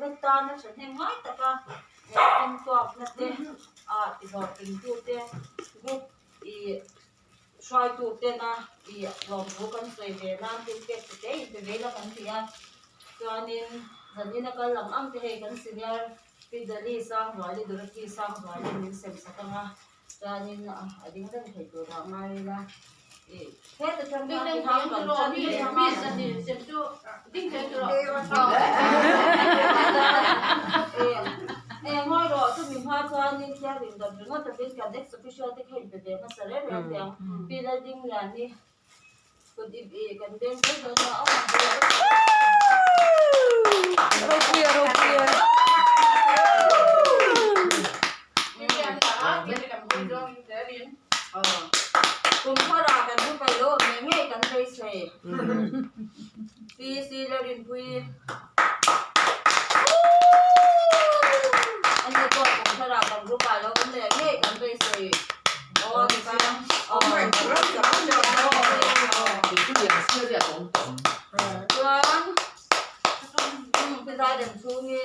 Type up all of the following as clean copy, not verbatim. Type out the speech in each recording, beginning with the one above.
group tana thahnem ngai taka entuakna te ah tihlawhtlingtute group ih hruaitu tena ih lawmthu kan sawi ve nan thil pek te te in pe ve ila kan ti a chuanin zanin a kal ang ang te hei kan senior Pi Dali Sangzuali Dorothy Sangzuali min sem sak ang a chuanin a ding reng thei tur ah ngai ila ih heta tang khan ti hang kan tan mai ang a eng ngawi rawh chumi hma chuanin thiang indawt ringawt lovin kan ex officio te kha inpe ve hmasa reng reng teh ang Pi Laldingliani kut ip ih kan beng dawn dawn a aw Ropuia ropuia. Kum thara kan thu paih lo awm ngei ngei kan beisei. Pi Sila Rinpuii Ani pawh kum thara kan group ah lo awm leh ngei kan beisei. Aw ti chiang. Chuan Pi Zaidam chhungi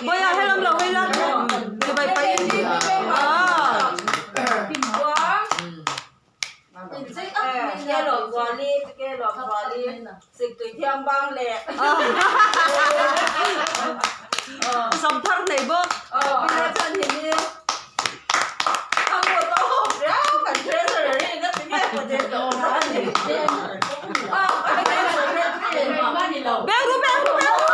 Bawiha helam lo hawi la chibai paih in aaa. Sam thar nei bawk. Beng ru beng ru beng ru.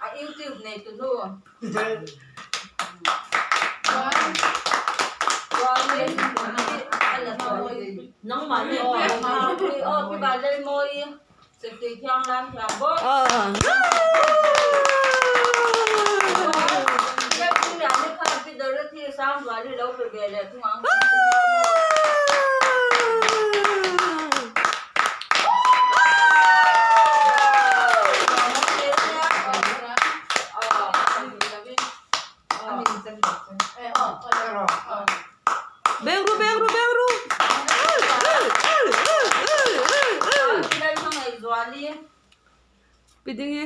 A YouTube nei tu nu. Nangmah ni aw pi Vanlalmawi Sentui thiang lam thiam bawk. Pi Dorothy Sangzuali lo pe ve leh thung ang. Beng ru beng ru beng ru. Pi Dingi.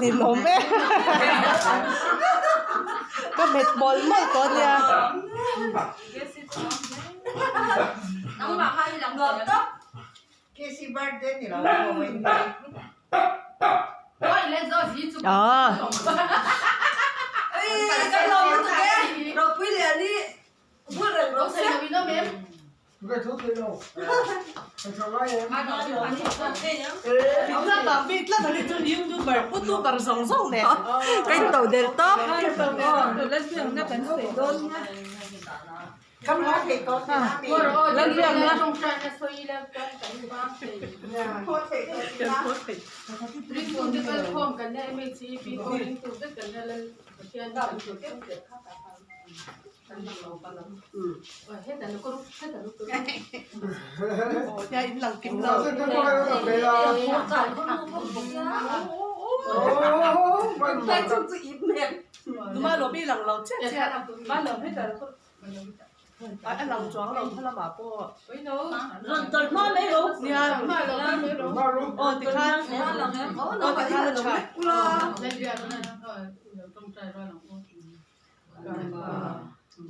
Ni lawm e. Ka hmet mawlh mawlh tawh ania. Ka in to del tawp. Kan Pa,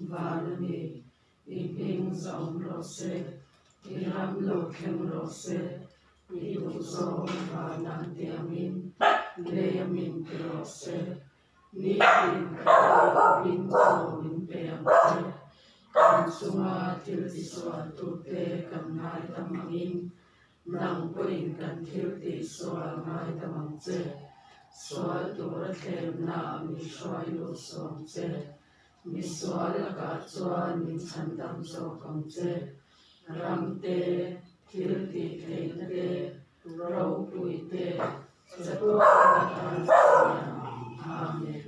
van a ni, i hming zawm rawh se, i ram lo thleng rawh se, i duhzawng van an tiangin lei a min ti rawh se, nitin ka min chaw min pe ang che, kan chunga thil tisualtute kan ngaidam angin Nang pawhin kan thil tih sual ngaidam ang che. Sual tura thlemna min hruai luh sawm che. Mi sual lakah chuan min chhandam zawk ang che. Ram te, thil tih theihna te, ropui te, chatuan atan siam. Amen.